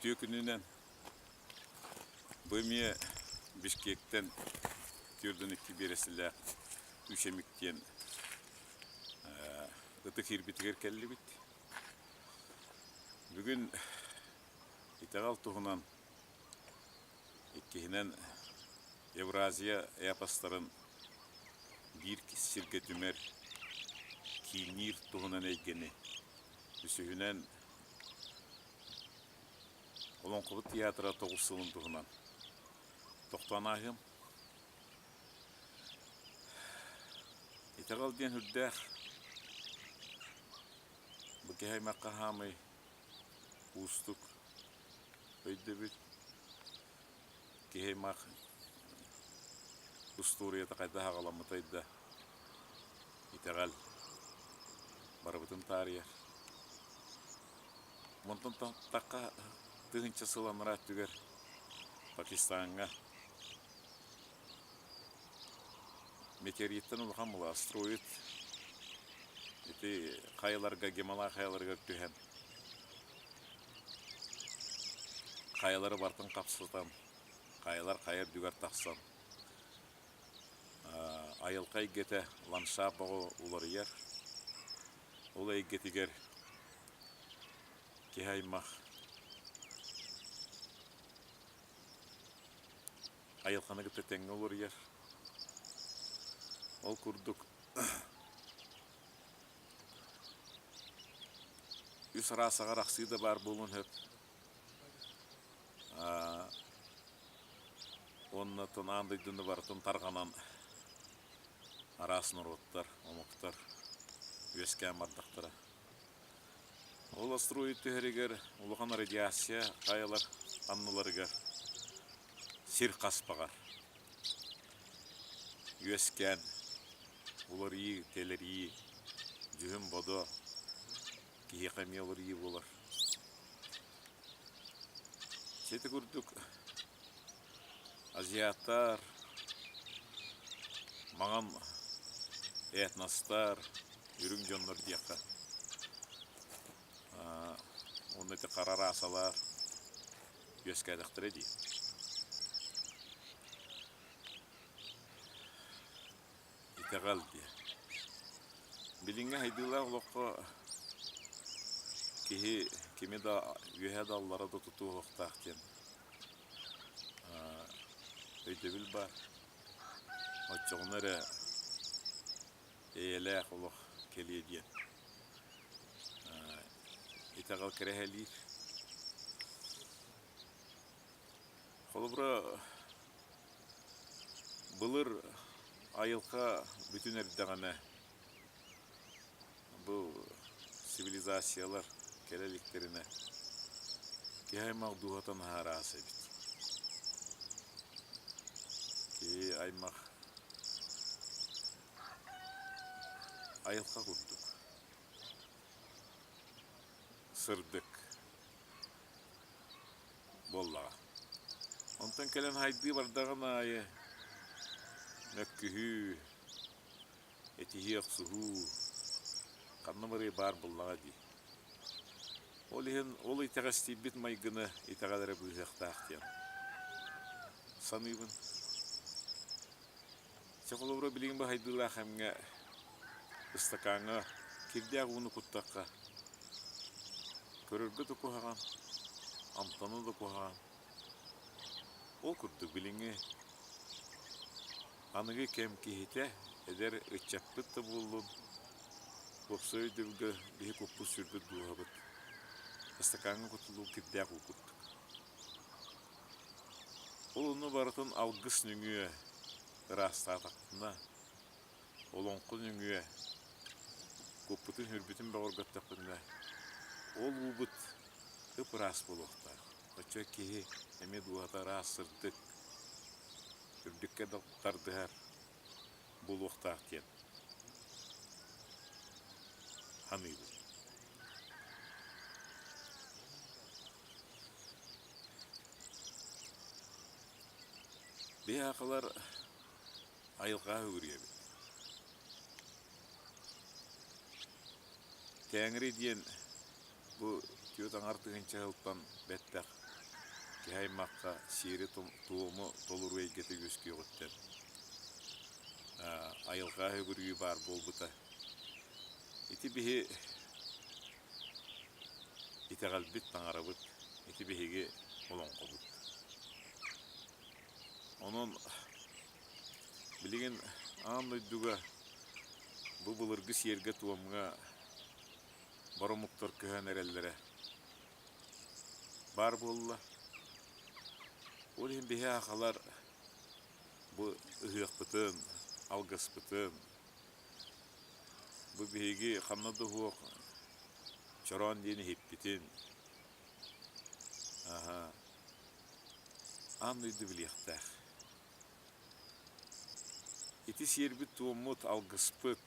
Үтүө күнүнэн! Бу эмиэ Бишкектэн 42 биэрэстэлээх Үс Эмик диэн ытык иирбитигэр кэллибит. Бүгүн итэҕэл туһунан иккиһинэн Евразия эпостарын биир сиргэ түмэр, киинниир туһунан эйгэни, үсүһүнэн Олоҥхобут театра тоҕус сылын туһунан тохтоон ааһыам. Итэҕэл диэн сүрдээх бу киһи аймахха хаамай уустук өйдөбүл. Киһи аймах устуоруйата хайдах аҕаламмытай да итэҕэл барыбытын таарыйар. Онтон тахха тыһыынча сыл анараа өттүгэр Пакистаҥҥа метеориттан улахан була астероид ити хайаларга Гималай хайаларыгар түһэн хайалары барытын хапсытан хайалар хайа үрдүгэр тахсан айылҕа эйгэтэ ландшафт бөҕө уларыйар. Ол эйгэтигэр киһи аймах айылҕаны кытта тэҥҥэ уларыйар. Ол курдук үс араас аҕар-ахсыы да баар буолуон сөп. Уонна оттон аан дойдуну барытын тарҕанан араас норуоттар, омуктар үөскээн бардахтара. Ол астероид түһэригэр улахан радиация хайалар анныларыгар сир хаспаҕар үөскээн уларыйыы, тэлэрийии, дьүһүн-бодо киһиэхэ эмиэ уларыйыы буолар. Ити курдук азиаттар, маҥан этностар, үрүҥ дьоннор диэххэ уонна ити хара расалар үөскээтэхтэрэ дии. Итэҕэл диэн. Билиҥҥи сайдыылаах олоххо киһи кими да үөһэ да аллара да тутуһуохтаах диэн өйдөбүл баар. Оччоҕуна эрэ эйэлээх олох кэлиэ диэн итэҕэл кэрэһэлиир. Холобура, Былыр айылҕа бүтүн эрдэҕинэ бу цивилизациялар кэлэ иликтэринэ киһи аймах дууһата наһаа араас эбит. Киһи аймах айылҕа курдук сырдык буоллаҕа. Онтон кэлэн хайдыы бардаҕын аайы мөккүһүү, этиһии-охсуһуу ханна барыай баар буоллаҕа дии. Ол иһин ол итэҕэстийбит майгыны итэҕэл эрэ быыһыахтаах диэн саныыбын. Чэ, холобура, билигин бу хайдыылаах кэмҥэ ыстакааҥҥа кирдээх ууну куттахха, көрөргө да куһаҕан, амтана да куһаҕан. Ол курдук билиҥҥи аныгы кэм киһитэ, эдэр ыччаппыт да буоллун, уопсай өйдөбүлгэ биһи куппут-сүрбүт дууһабыт ыстакааҥҥа кутуллубут кирдээх уу курдук. Ол ону барытын алгыс нөҥүө ыраастаатахпына, олоҥхо нөҥүө куппутун-сүрбүтүн бөҕөргөттөхпүтүнэ, ол уубут ып-ыраас буолуохтаах. Оччо киһи эмиэ дууһата ыраас, сырдык, үрдүккэ тардыһар буолуохтаах диэн саныыбын. Биһиэхэлэр айылҕаҕа үгүрүйэбит. Тээҥири диэн бу түөрт аҥар тыһыынча сылтан бэттэх. Киһи аймахха сиэри-туому толоруу эйгэтэ үөскүөҕүттэн айылҕа үгүрүйүү баар буолбута. Ити биһи итэҕэлбит, таҥарабыт, ити биһиги олоҥхобут. Онон билигин аан дойдуга бу былыргы сиэргэ-туомҥа бар омуктар көһөн эрэллэрэ баар буолла. Ол иһин биһи аахалар бу ыһыахпытын, алгыспытын, бу биһиги ханна да уһуох чороон диэн иһиппитин, аһа, аан дойду билиэхтээх. Ити сиэрбит-туоммут, алгыспыт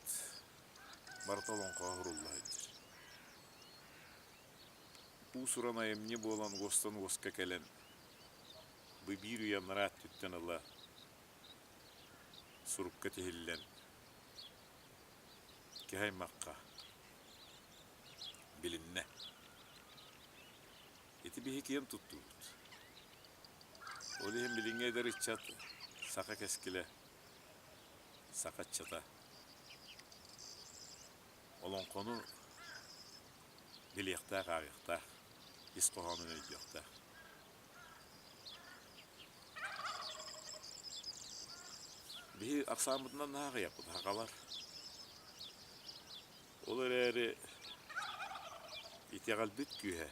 барыта олоҥхоҕо уһурулла сылдьар. Уус-уран айымньы буолан уостан уоска кэлэн, бу биир үйэ анараа өттүттэн ыла сурукка тиһиллэн, киһи аймахха билиннэ. Ити биһи киэн туттубут. Ол иһин билиҥҥи эдэр ыччат саха кэскилэ, саха ыччата олоҥхону билиэхтээх, ааҕыахтаах, ис хоһоонун өйдүөхтээх. Биһи ахсааммытынан наһаа аҕыйахпыт сахалар. Ол эрээри итэҕэлбит күүһэ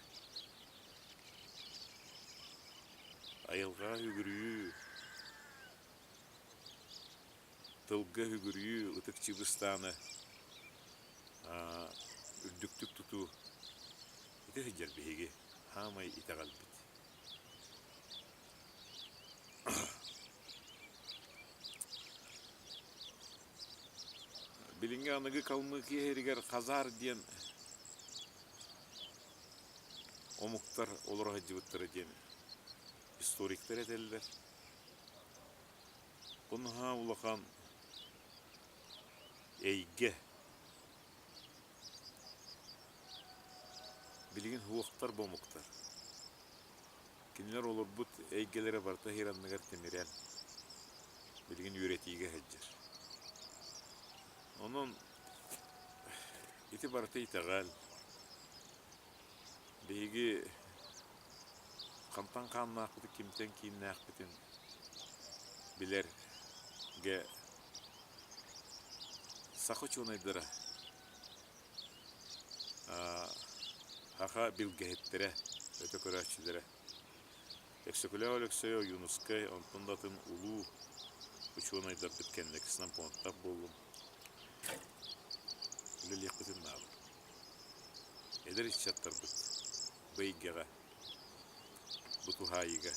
айылҕаҕа үгүрүйүү, тылга үгүрүйүү, ытык чыбыстааны үрдүктүк тутуу ити сылдьар биһиги хаамай итэҕэлбит. Билиҥҥи аныгы Калмыкия иһэригэр Хазар диэн омуктар олоро сылдьыбыттара диэн историктар этэллэр. Бу наһаа улахан эйгэ. Билигин уохтар бу омуктар. Кинилэр олорбут эйгэлэрэ барыта иһир анныгар тимирэн, билигин үөрэтиигэ сылдьар. Онон ити барыта итэҕэл. Биһиги хантан хааннаахпытын, кимтэн кииннээхпитин билэргэ саха учуонайдара Саха билгэһиттэрэ, өтө көрөөччүлэрэ Өксөкүлээх Өлөксөй Ойуунускай, онтон да атын улуу учуонайдарбыт кэнникисинэн пуонтах буоллун үлэлиэхпитин наада. Эдэр ыччаттарбыт бу эйгэҕэ, бу туһаайыыга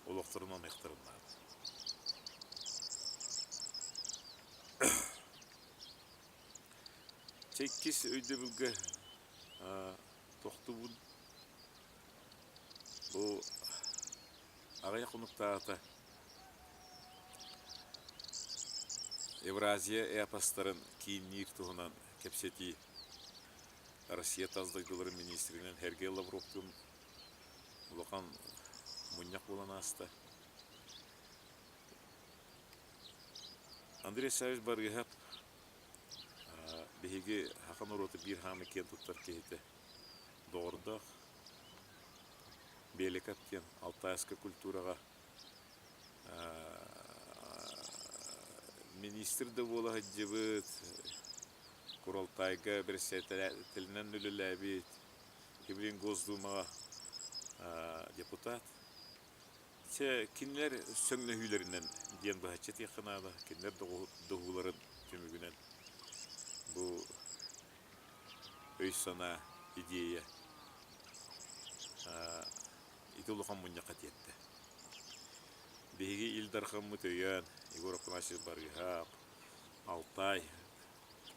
олохторун аныахтарын наада. Чэ иккис өйдөбүлгэ тохтубут бу аҕыйах хонуктааҕыта Евразия эпостарын киинниир туһунан кэпсэтии Россия тас дойдуларын министринэн Сергей Лавровтуун улахан мунньах буолан ааста. Андрей Саввич Барыыһап биһиги саха норуота биир хаамы киэн туттар киһитэ доҕордоох Беликов диэн алтайскай культураҕа министр да буола сылдьыбыт, Куралтайга председателинэн үлэлээбит, билигин Госдумаҕа депутат. Чэ, кинилэр сөҥнөһүүлэринэн диэн быһаччы этиэххэ наада, кинилэр доҕуһууларын түмүгүнэн бу өй-санаа, идея ити улахан мунньахха тиэртэ. Биһиги Ил Дархаммыт өйөөн Егор Афанасьевич Барыыһап, Алтай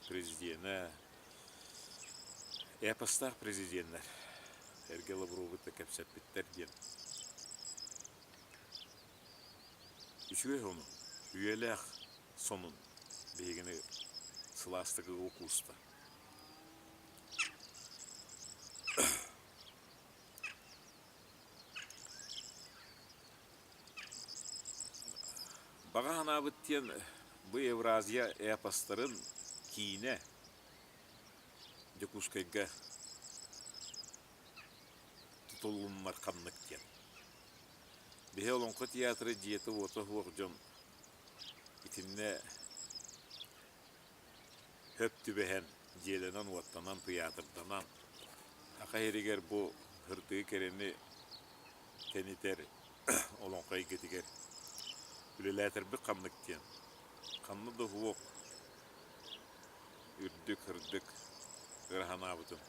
президенэ, эпостаах президеннэр эргэ Лавровы кэпсэппиттэр диэн үчүгэй сонун, үйэлээх сонун биһигини сылаастык ыга кууста. Баҕа санаабыт диэн бу Евразия эпостарын киинэ Дьокуускайга тутуллуннар ханнык диэн. Биһи Олоҥхо театра дьиэтэ-уота суох дьон итиннэ хөп түбэһэн, дьиэлэнэн-уоттанан, тыйаатырданан, саха сиригэр бу сырдыгы кэрэни тэнитэр олоҥхо эйгэтигэр үлэлээтэрбит ханнык диэн, ханна да суох үрдүк, сырдык ыра санаабытын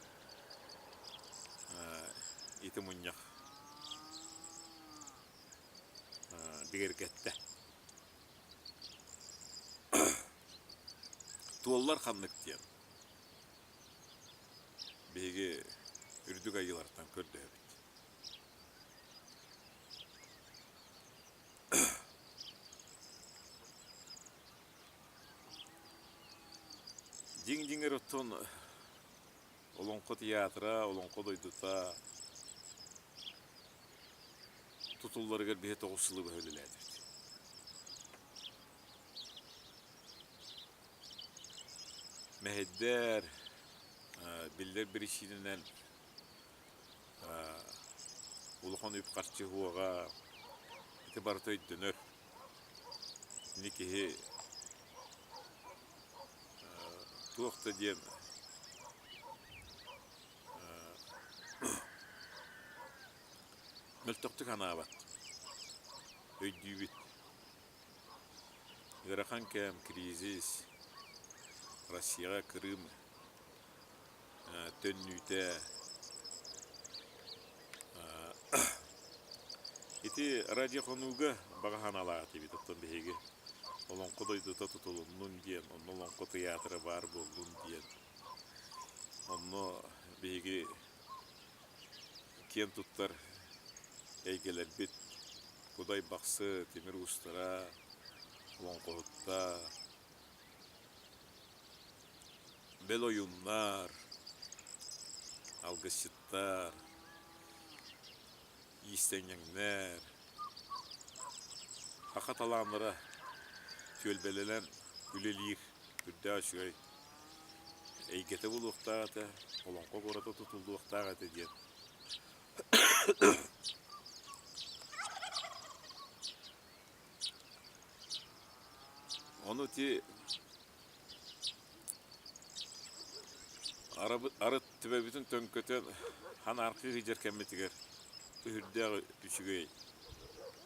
ити мунньах бигэргэттэ. Туоллар ханнык диэн биһиги үрдүк айыылартан көрдөһөбүт. Дьиҥ-дьиҥэр оттон Олоҥхо театра, Олоҥхо дойдута тутулларыгар биһи 9 сылы быһа үлэлээтибит. Мэһэйдэр, биллэр биричиинэнэн улахан үп-харчы уоҕа ити барыта өйдөнөр. Итини киһи туох да диэн мөлтөхтүк санаабат, өйдүүбүт. Ыарахан кэм, кризис, Россияҕа Крым төннүүтэ ити радиохонууга баҕа санаалаах этибит оттон биһиги Олоҥхо дойдута тутулуннун диэн, онно Олоҥхо тыйаатыра баар буоллун диэн. Онно биһиги киэн туттар эйгэлэрбит Кудай Бахсы, Тимир Уустара, олоҥхоһуттар, бэл ойууннар, алгысчыттар, иистэнньэҥнэр, саха талааннара түөлбэлэнэн үлэлиир үрдээх үчүгэй эйгэтэ буолуохтаах этэ, олоҥхо куората тутуллуохтаах этэ диэн Ону ити арыт төбөбүтүн төҥкөтөн ханаархыы сылдьар кэммитигэр үһүрдээх үчүгэй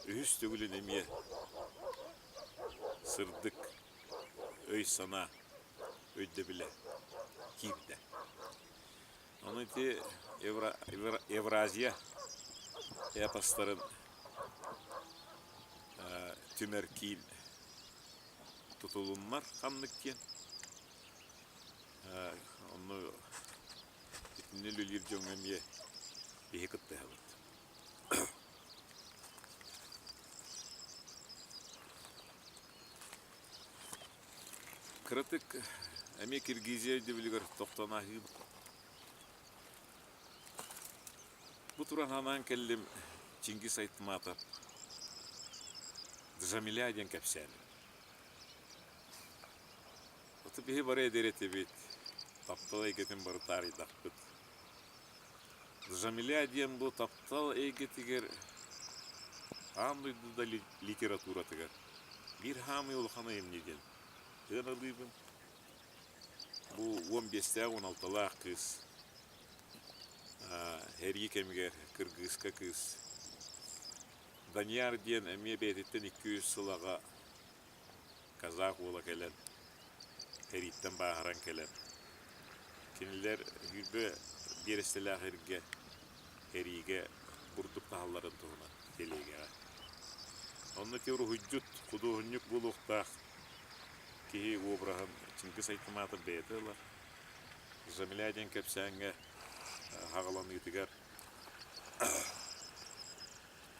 үһүс төгүлүн эмиэ сырдык өй-санаа өйдөбүлэ киирдэ. Ону ити Евразия эпостарын түмэр киин тутулуннар ханнык диэн. Онно итинни үлэлиир дьоҥҥо эмиэ биһи кыттыһабыт. Кыратык эмиэ Киргизия өйдөбүлүгэр тохтоон ааһыым. Бу туран анаан кэллим Чингиз Айтматов Джамиля диэн кэпсээним. Ото биһи бары эдэр этибит, таптал эйгэтин бары таарыйдахпыт. Джамиля диэн бу таптал эйгэтигэр аан дойду да литературатыгар биир хаамыы улахан айымньы диэн сыаналыыбын. Бу 15-тээх 16-лаах кыыс сэрии кэмигэр кыргыыска кыыс Данияр диэн эмиэ бэйэтиттэн 200 сыл аҕа казах уола кэлэн сэрииттэн бааһыран кэлэн кинилэр сүүрбэ биэрэстэлээх эргэ сэриигэ бурдук таһалларын туһунан тэлиэгэҕэ. Онно ити уруһуйдьут, худуоһунньук буолуохтаах киһи обраһын Чингис Айтматов бэйэтэ ылар. Жамиля диэн кэпсээҥҥэ хаҕаланыытыгар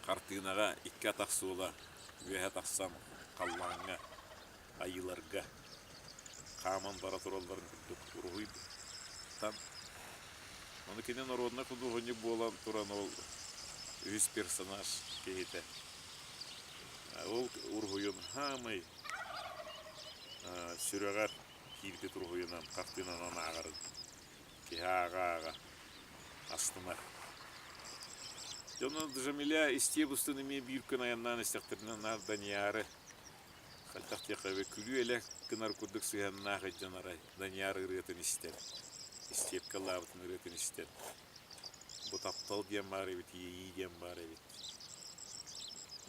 хартыынаҕа икки атах суола үөһэ тахсан халлааҥҥа, айыыларга хааман бара туралларын курдук уруһуйтан. Ону кини норуодунай худуоһунньук буолан туран ол үһүс персонаж киһитэ. Ол уруһуйун хаамай сүрэҕэр киирбит уруһуйунан, хартыынанан ааҕарын киһи ааҕа-ааҕа астынар. Дьоно Джамиля истиэп устун эмиэ биир күн айаннаан истэхтэринэ наар Данияры хайдах диэххэ күлүү-элэк гынар курдук сыһыаннаах илдьэн арай Данияр ырыатын истэн, истиэпкэ ыллаабытын ырыатын истэн, бу таптал диэн баар эбит, иэйии диэн баар эбит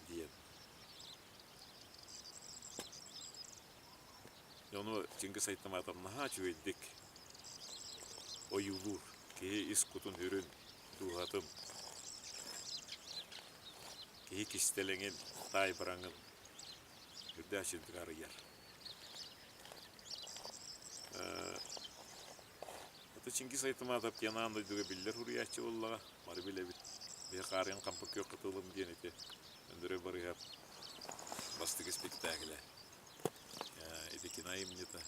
диэн. Ону Чингис Айтматов наһаа үчүгэйдик ойуулуур. Киһи ис кутун үрүн, дууһатын, киһи кистэлэҥин, таайбараҥын үрдээх үчүгэйдик арыйар. Аты Чингис Айтматов диэн аан дойдуга биллэр суруйааччы буоллаҕа, бары билэбит. Биһи хаарыан хампа күөх кытылым диэн ити Өндөрөй Барыыһап бастакы спектаклэ. Ити кино айымньыта.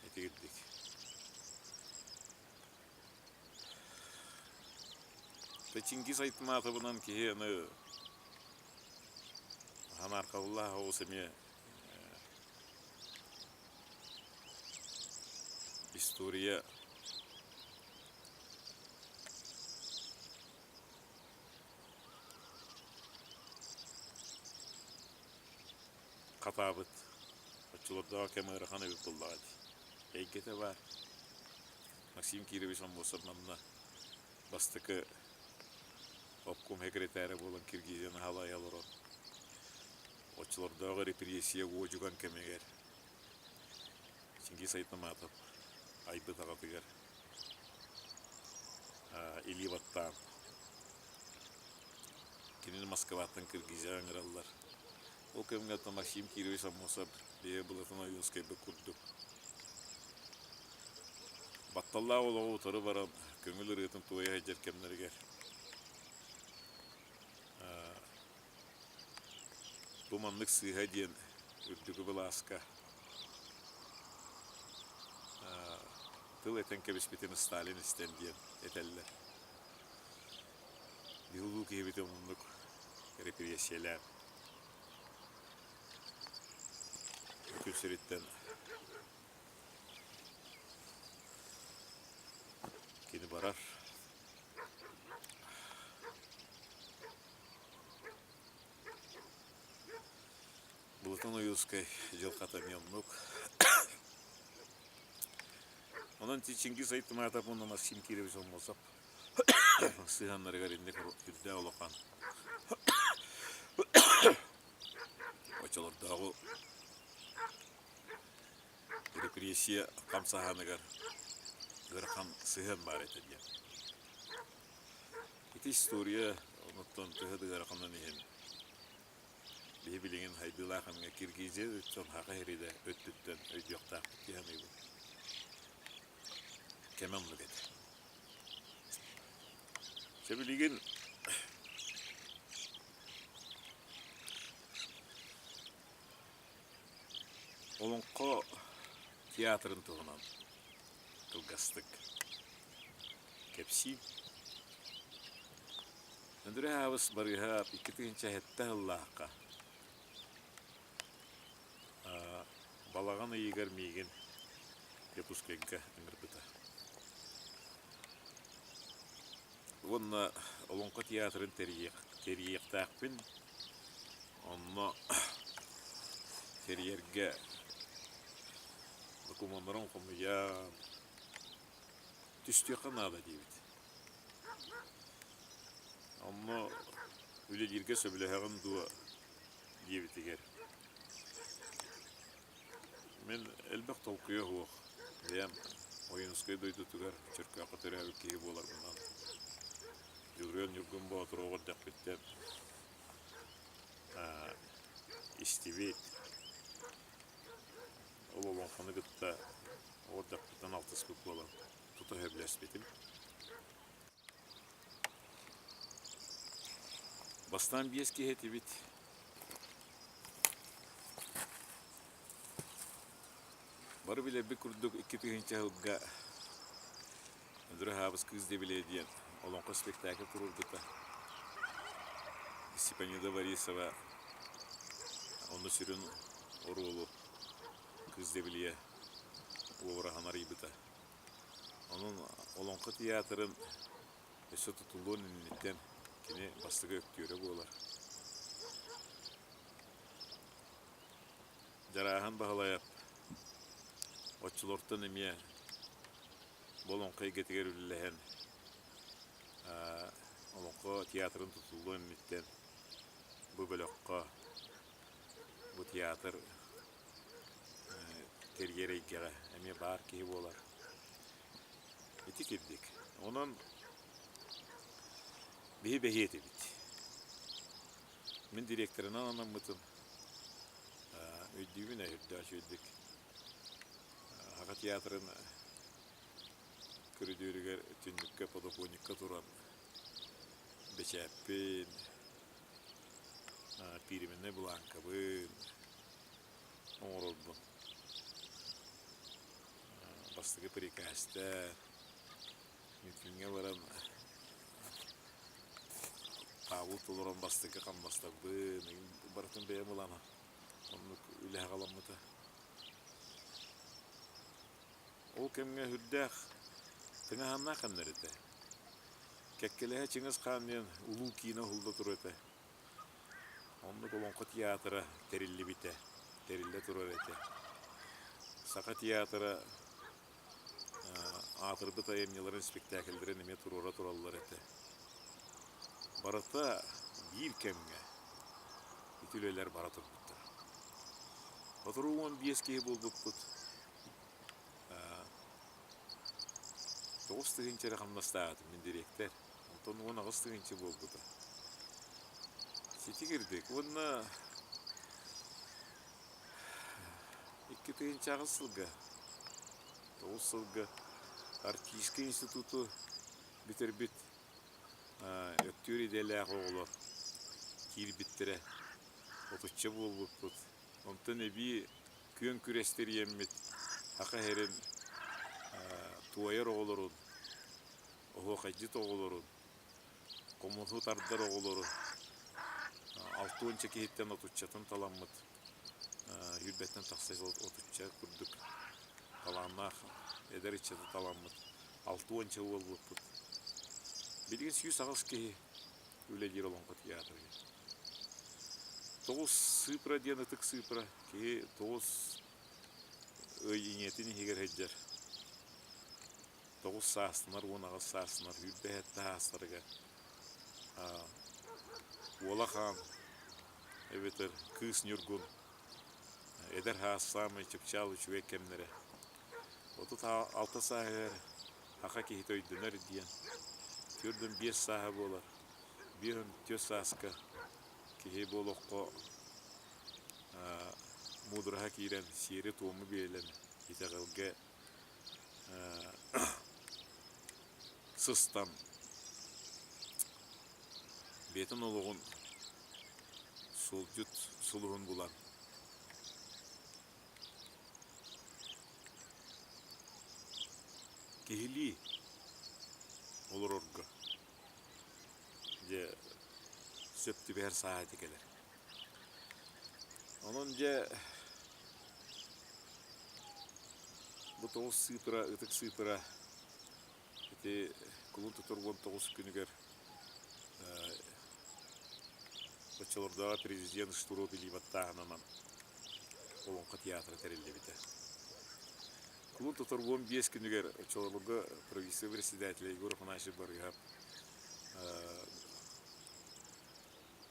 Итигирдик. Чингис Айтматовынан киһи аны ханааркаллаах оҕус эмиэ история хатаабыт оччолордоох кэм ыарахан эбит буоллаҕа дии. Эйгэтэ баар. Максим Кирович Аммосов манна бастакы обком секретаря буолан Киргизияны халайа олорон оччолордооҕу репрессия уодьуган кэмигэр Чингиз Айтматов айбыт аҕатыгар илии баттаан кинини Москваттан Киргизияҕа ыҥыраллар. Ол кэмҥэ Максим Кирович Аммосов бэйэ Былатан Ойуунскайбыт курдук батталлаах олоҕу утары баран көҥүл ырыатын туойа сылдьар кэмнэригэр бу маннык сыыһа диэн үрдүкү былааска тыл этэн кэбиспитин Сталин истэн диэн этэллэр. Биһи улуу киһибит оннук репрессийэлээн күн сириттэн кини барар. Былатон Ойуунскай дьылҕата эмиэ оннук. Онон Чингиз Айтматов уонна Максим Кирович Аммосов сыһыаннарыгар инник үрдээх улахан оччолордооҕу репрессия хамсааһыныгар ыарахан сыһыан баар этэ диэн. Ити история онуттан төһө да ыараханын иһин биһи билигин хайдыылаах кэмҥэ Киргизия өттүн Саха сирэ өттүттэн өйдүөхтээхпит дии саныыбын. Кэмэ оннук этэ. Чэ билигин Олоҥхо театрын туһунан кылгастык кэпсиим. Өндөрөй Аабыс Барыыһап 2007 сыллаахха балаҕан ыйыгар миигин Якутскайга ыҥырбыта. Уонна Олоҥхо театрын тэрийиэхтээхпин. Онно тэрийэргэ докумуоннарын хомуйан түстүөххэ наада диэбит. Онно үлэлииргэ сөбүлэһэҕин дуо диэбитигэр мин элбэх толкуйа суох бэйэм Ойуунускай дойдутугар Чөркөөххө төрөөбүт киһи буоларбынан Дьулуруйан Ньургун Боотур оҕо эрдэхпиттэн истибит ол олоҥхону кытта оҕо эрдэхпиттэн алтыспыт буолан тута сөбүлэспитим. Бастаан биэс киһи этибит. Бары билэрбит курдук 2000 сылга Өндөрө Хаабыс Кыыс Дэбилиэ диэн олоҥхо спектакль туруорбута. Степанида Борисова онно сүрүн оруолу Кыыс Дэбилийэ уобараһын арыйбыта. Онон Олоҥхо театрын өссө тутуллуон инниттэн кини бастакы өктүөрэ буолар. Дьарааһын Баһылайап оччолортон эмиэ бу олоҥхо эйгэтигэр үлэлэһэн Олоҥхо театрын тутуллуон инниттэн бу бөлөххө бу театр тэрийэр эйгэҕэ эмиэ баар киһи буолар. Ити кирдик. Онон биһи бэһиэ этибит. Мин директорынан анаммытым. Өйдүүбүн өйдөөх үчүгэйдик. Саха театрын көрүдүөрүгэр түннүккэ подоконникка туран бэчээппин, пириминнэй былааҥкабын оҥорорбун. Бастакы прикастар, митиҥҥэ баран таабыл толорон бастакы хамнастарбын барытын бэйэм ылан оннук үлэ саҕаламмыта. Ол кэмҥэ сүрдээх тыҥааһыннаах кэмнэр этэ. Кэккэлэһэ Чыҥыс Хаан диэн улуу киинэ уһулла турар этэ. Оннук Олоҥхо театра тэриллибитэ, тэриллэ турар этэ. Саха театра аатырбыт айымньыларын, спектакльдарын эмиэ туруора тураллар этэ. Барыта биир кэмҥэ ити үлэлэр бара турбуттара. Сотору 15 киһи буолбуппут. 9 тыһыынча эрэ хамнастаатым мин дириэктэр. Онтон 18 тыһыынча буолбута. Сити кирдик уонна 2008 сылга, 9 сылга Арктическай институту бүтэрбит өттүүр идэлээх оҕолор киирбиттэрэ. Отучча буолбуппут. Онтон эбии күөн күрэс тэрийэммит саха сирин туойар оҕолорун, оһуохайдьыт оҕолорун, хомуһу тардар оҕолору алтыанча киһиттэн отуччатын таламмыт сүүрбэттэн тахса сыл отучча курдук талааннаах эдэр ыччаты таламмыт алтыанча уолбуппут. Билигин 108 киһи үлэлиир Олоҥхо театрыгар. Тоҕус сыыпыра диэн ытык сыыпыра. Киһи тоҕус ый ийэтин иһигэр сылдьар. Тоҕус саастанар, 18 саастанар, 27 саастарыгар уола хаан эбэтэр кыыс ньургун эдэр саас саамай чыпчаал үчүгэй кэмнэрэ. 36 сааһыгар саха киһитэ өйдөнөр диэн 45 сааһа буолар. 54 сааска киһи бу олоххо муудараһа киирэн сиэри-туому биэрэн итэҕэлгэ сыстан бэйэтин олоҕун суолдьут сулуһун булан киһилии олорорго дьэ сөп түбэһэр сааһа ити кэлэр. Онон дьэ бу тоҕус сыыпыра, ытык сыыпыра ити кулун тутар 19 күнүгэр оччолордооҕу президент Штыров илии баттааһынынан Олоҥхо театра тэриллибитэ. Кулун тутар 15 күнүгэр оччолорго правительство председателэ Егор Афанасьевич Барыһап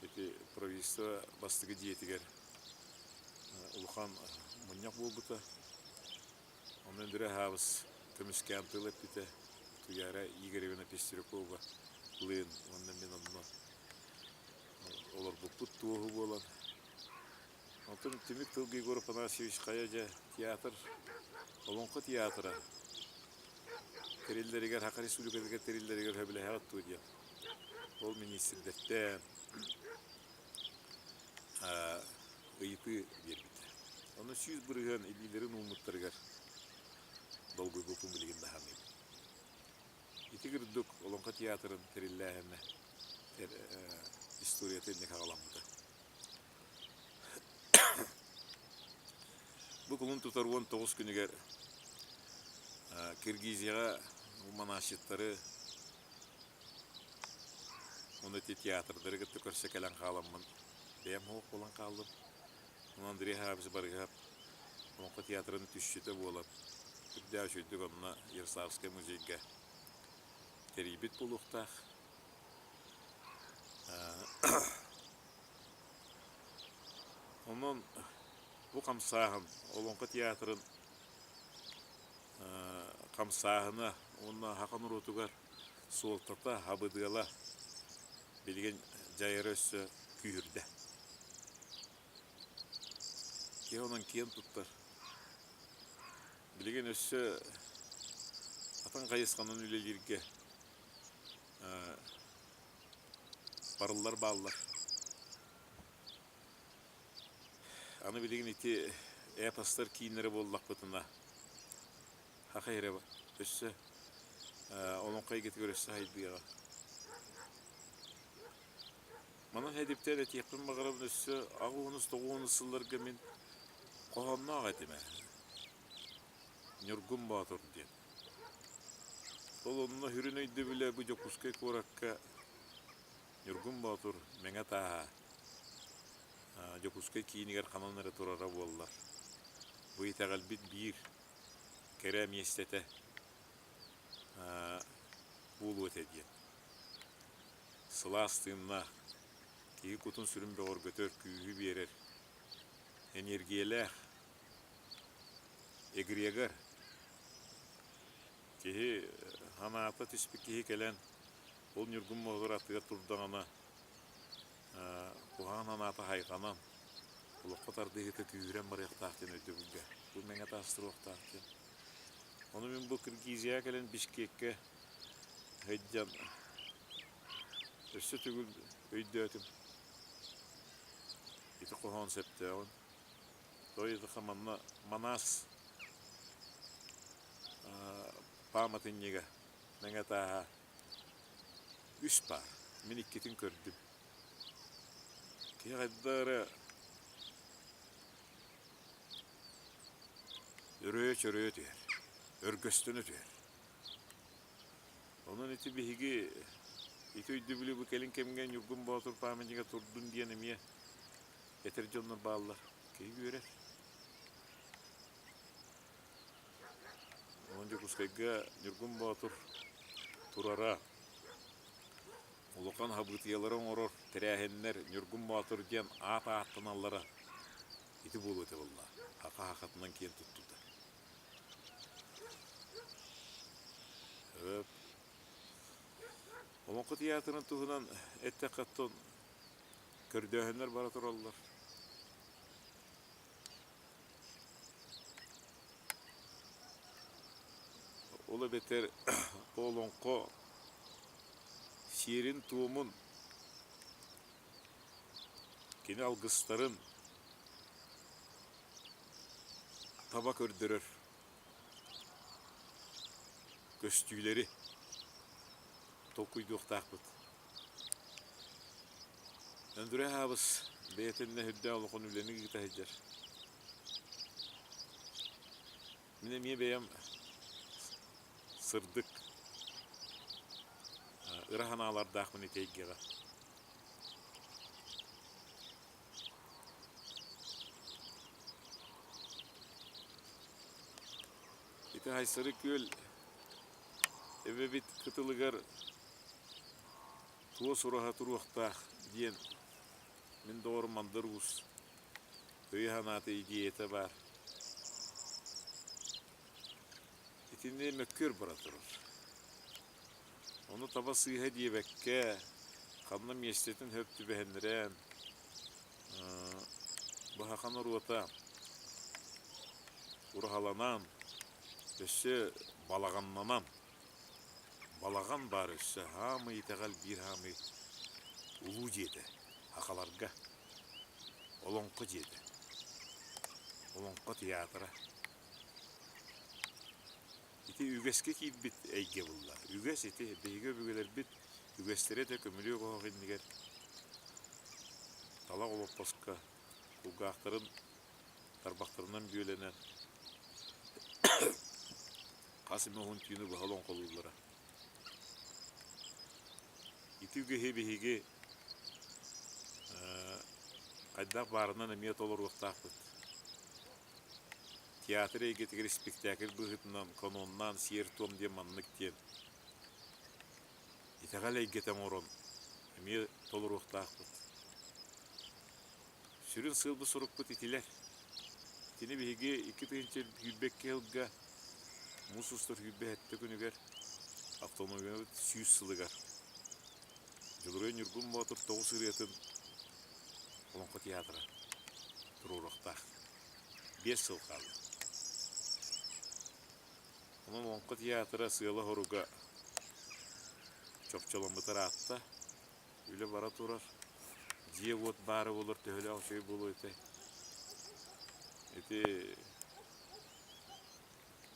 ити правительство бастакы дьиэтигэр улахан мунньах буолбута. Онно Өндөрө Аһаабыс көмүскээн тыл эппитэ. Туйаара Игоревна Пестрякова лыын уонна мин онно олорбуппут туоһу буолан. Онтон түмүк тылга Егор Афанасьевич хайа дьэ театр, Олоҥхо театра тэриллэригэр, Саха Республикатыгар тэриллэригэр сөбүлэһэҕит дуо диэн. Ол миниистирдэртэн ыйытыы биэрбитэ. Ону 100% илиилэрин ууммуттарыгар долгуйбуппун билигин да саныыбын. Ити курдук Олоҥхо театрын тэриллээһинэ история. историята инник аҕаламмыта. Бу кулун тутар 19 күнүгэр Киргизияҕа манаасчыттары уонна ити театрдары кытта көрсө кэлэн хааламмын бэйэм суох буолан хааллым. Онон Андрей Хаабыс Барыһап Олоҥхо театрын түсчүтэ буолан үрдээх үчүгэйдик онно Ярославскай музейга тэрийбит буолуохтаах. Онон бу хамсааһын Олоҥхо театрын хамсааһына уонна саха норуотугар суолтата, абыдыала билигин дьайара өссө күүһүрдэ. Киһи онон киэн туттар. Билигин өссө атын хайысханан үлэлииргэ барыллар бааллар. Аны билигин ити эпостар кииннэрэ буоллахпытына, саха эрэ өссө олоҥхо эйгэтигэр өссө сайдыаҕа. Манан эдиптээн этиэхпин баҕарабын өссө аҕыс тоҕуонус сылларга мин хоһоонноох этим ээ. Ньургун Боотур диэн. Ол онно сүрүн өйдөбүлэ бу Дьокуускай куоракка Ньургун Боотур Мэҥэ тааһа Дьокуускай киинигэр ханан эрэ турара буоллар. Бу итэҕэлбит биир кэрэ миэстэтэ буолуо этэ диэн. Сылаас тыыннаах, киһи кутун-сүрүн бөҕөргөтөр, күүһү биэрэр, эниэргийэлээх эгрегор. Киһи санаата түспүт киһи кэлэн ол Ньургун Боотур аттыгар турдаҕына куһаҕан санаата хайҕанан, олоххо тардыһыыта күүһүрэн барыахтаах диэн өйдөбүлгэ бу мэҥэ таас туруохтаах диэн. Ону мин бу Киргизияҕа кэлэн Бишкеккэ сылдьан өссө төгүл өйдөөтүм. Ити хоһоон сөптөөҕүн. Тоҕо манна Манас пааматынньыга Мэҥэ тааһа үс баар. Мин иккитин көрдүм. Киһи хайдах эрэ өрөйө-чөрөйө түһэр, өргөстөнө түһэр. Онон ити биһиги ити өйдөбүлү бу кэлин кэмҥэ Ньургун Боотур памятнига турдун диэн эмиэ этэр дьоннор бааллар. Киһи үөрэр. Онон Дьокуускайга Ньургун Боотур турара улахан хабыытыйалары оҥорор тэрээһиннэр Ньургун Боотур диэн аат ааттаналлара ити буолуо этэ буолла. Саха сахатынан киэн туттута. Олоҥхо театрын туһунан эттэххэ оттон көрдөөһүннэр бара тураллар. Ол эбэтэр олоҥхо сиэрин-туомун, кини алгыстарын таба көрдөрөр көстүүлэри толкуйдуохтаахпыт. Өндүрэ Аабыс бэйэтиннэ үрдээх улахан үлэни ыыта сылдьар. Мин эмиэ бэйэм сырдык ыра санаалардаахпын ити эйгэҕэ. Ити Айсары күөл эбэбит кытылыгар туос ураһа туруохтаах диэн мин доҕорум Мандар Уус өйө-санаата идеята баар. Итини мөккүөр бара турар. Ону таба сыыһа диэбэккэ, ханна миэстэтин сөп түбэһиннэрэн, баһаха норуота ураһаланан, өссө балаҕаннанан, балаҕан баар өссө хаамый итэҕэл биир хаамый улуу дьиэтэ сахаларга Олоҥхо дьиэтэ, Олоҥхо театра. Ити үгэскэ киирбит эйгэ булла. Үгэс ити биһиги өбүгэлэрбит үгэстэрэ этэ көмүлүөк оһох иннигэр. Талах олоппоско кулгаахтарын тарбахтарынан бүөлэнэн хас эмэ уһун түүнү быһа олоҥхолууллара. Ити үгэһи биһиги хайдах баарынан эмиэ толоруохтаахпыт. Театр эйгэтигэр испиктээкил быһыытынан каноннаан сиэр-туом диэн маннык диэн итэҕэл эйгэтэ оҥорон эмиэ толоруохтаахпыт. Сүрүн сыалбыт-сорукпут итилэр. Итини биһиги 2022 сылга муус устар 27 күнүгэр автономиябыт 100 сылыгар Дьулуруй Ньургун Боотур тоҕус ырыатын Олоҥхо театра туруоруохтаах. 5 сыл хаалла. Онон Олоҥхо театра сыала-соруга чопчуламмыта ыраатта. Үлэ бара турар. Дьиэ-уот баара буоллар төһөлөөх үчүгэй буолуо этэй? Ити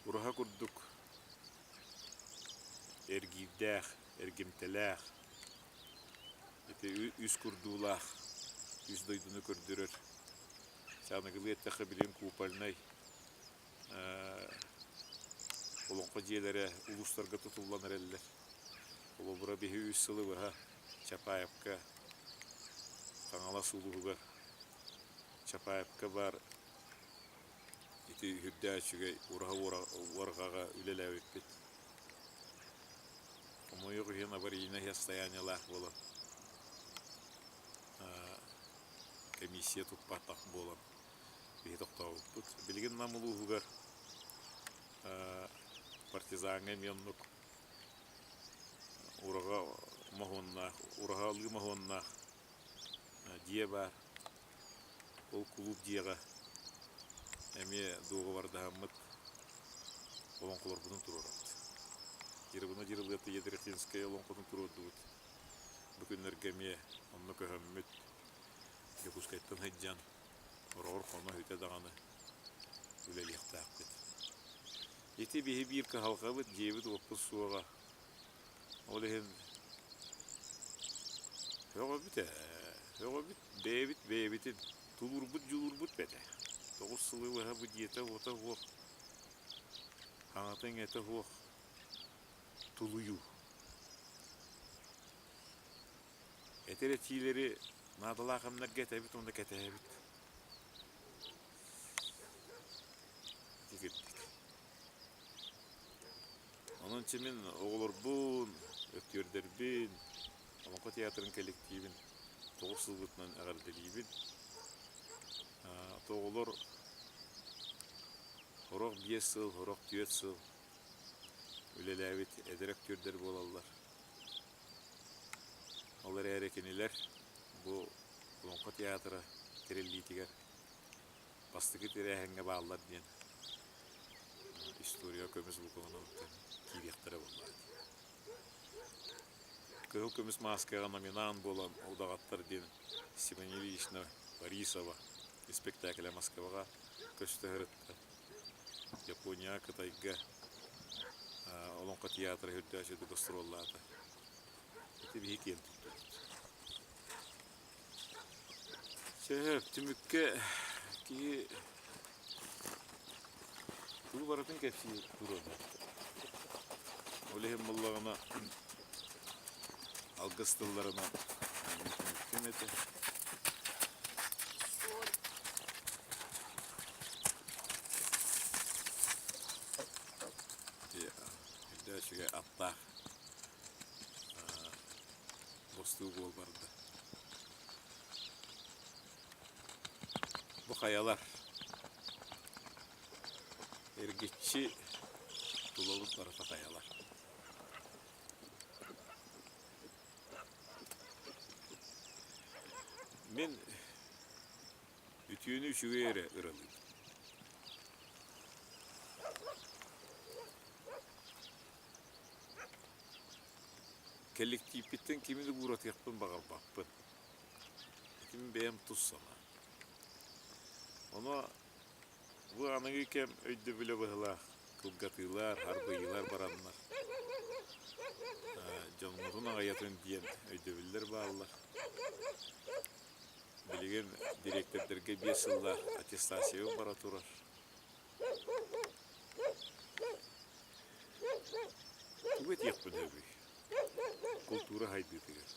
ураһа курдук эргиирдээх, эргимтэлээх, ити үс курдуулаах, үс дойдуну көрдөрөр. Аныгылыы эттэххэ билигин купольнай олоҥхо дьиэлэрэ улуустарга тутуллан эрэллэр. Холобура, биһи үс сылы быһа Чапаевка, Хаҥалас улууһугар Чапаевка баар ити үрдээх үчүгэй ураһа уорҕаҕа үлэлээбиппит. Хомойуох иһин аварийнай состояниелаах буолан, комиссия туппатах буолан биһи тохтообуппут. Билигин Нам улууһугар партизаҥҥа эмиэ оннук ураҕа моһуоннаах, ураһалыы моһуоннаах дьиэ баар. Ол кулууп дьиэҕэ эмиэ дуогабардаһаммыт олоҥхолорбутун туруорабыт. Дьырыбына Дьырылыата Ядрихинская олоҥхотун туруордубут. Бу күннэргэ эмиэ онно көһөммүт Дьокуускайтан сылдьан Хороҕор хоно-сүтэ даҕаны үлэлиэхтээхпит. Ити биһи биир кыһалҕабыт, дьиэбит-уоппут суоҕа. Ол иһин һөҕөбүт ээ, һөҕөбүт бэйэбит бэйэбитин тулуурбут дьулуурбут бэтэ. 9 сылы быһа бу дьиэтэ-уота суох, хаҥата-иҥэтэ суох тулуйуу. Этэр этиилэри наадалаах кэмнэргэ этэбит уонна кэтэһэбит. Ити кирдик. Онон чи мин оҕолорбун, өктүөрдэрбин, Олоҥхо театрын кэлликтиибин 9 сылбытынан эҕэрдэлиибин. Оҕолор сорох 5 сыл, сорох 4 сыл үлэлээбит эдэр өктүөрдэр буолаллар. Ол эрээри кинилэр бу Олоҥхо театра тэриллиитигэр бастакы тэрээһиҥҥэ бааллар диэн история көмүс букванан киириэхтэрэ буоллаҕа дии. Кыһыл көмүс мааскаҕа номинант буолан удаҕаттар диэн Степан Ильична Борисова испэктээкилэ Москваҕа көстө сырытта. Японияҕа, Кытайга Олоҥхо театра үрдээх үчүгэйдик гастроллаата. Ити биһи киэн туттабыт. Сөп, түмүккэ киһи тугу барытын кэпсии туруода. Ол иһин буоллаҕына алгыс тылларынан түмүктүм этэ. Үрдэ үчүгэй аттаах бостуу буол барда. Бу хайалар эргиччи тулабыт барыта хайалар. Мин үтүөнү үчүгэй эрэ ыралыыбын. Кэлликтииппиттэн кими да ууратыахпын баҕарбаппын. Итим бэйэм тус санаам. Ону бу аныгы кэм өйдөбүлэ быһыылаах кылгатыылар, арбыйыылар бараннар дьоҥҥутун аҕыйатын диэн өйдөбүллэр бааллар. Билигин дириэктэрдэргэ 5 сыллаах аттестация бара турар. Тугу этиэхпин сөбүй? Култуура сайдыытыгар.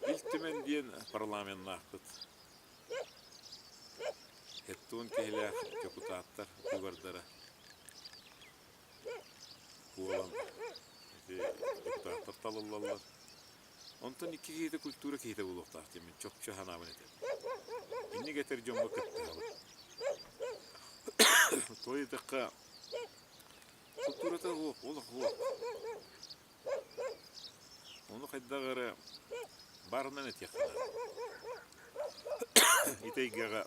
Ил Түмэн диэн парламеннаахпыт. Хеттуон киһилээх дьокутааттар быыбардара буолан ити дьокутааттар талыллаллар. Онтон икки киһитэ культура киһитэ буолуохтаах диэммин чопчу санаабын этэбин. Инник этэр дьоҥҥо кыттыһабын. Той ыйдахха культурата суох, олох суох. Ону хайдах эрэ баарынан этиэххэ наада. Ити эйгэҕэ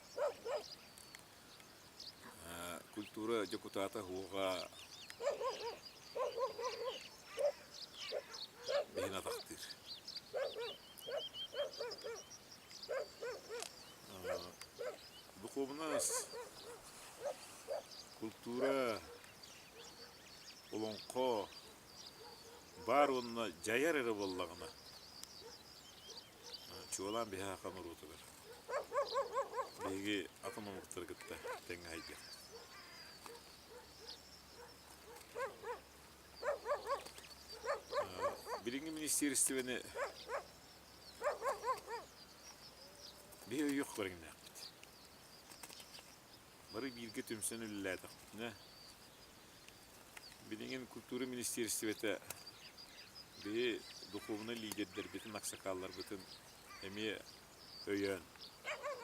культура дьокутаата суоҕа биһин атахтыыр. Духуобунас, культура, олоҥхо баар уонна дьайар эрэ буоллаҕына, чуолаан биһи саха норуотугар биһиги атын омуктары кытта тэҥҥэ сайдыахпыт. Билиҥҥи министиэристибэни биһи өйүөх көрүҥнээхпит. Бары бииргэ түмсэн үлэлээтэхпитинэ, билигин культура министиэристибэтэ биһи духуобунай лидердэрбитин, аксакаалларбытын эмиэ өйөөн,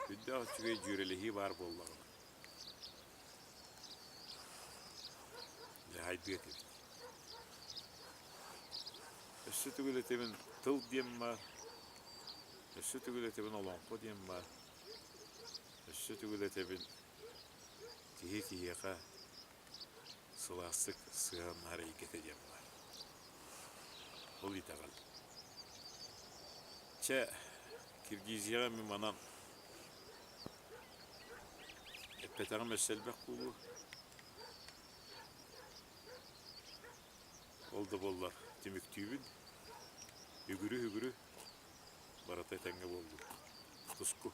үрдээх үчүгэй дьүөрэлэһии баар буоллаҕына, дьэ хайдыа этибит. Өссө төгүл этэбин тыл диэн баар, өссө төгүл этэбин олоҥхо диэн баар. Өссө төгүл этэбин, киһи киһиэхэ сылаастык сыһыаннаһар эйгэтэ диэн баар. Ол итэҕэл. Чэ, Киргизияҕа мин манан эппэтэҕим өссө элбэх буолуо. Ол да буоллар түмүктүүбүн. Үгүрү-үгүрү барыта этэҥҥэ буоллун. Туску.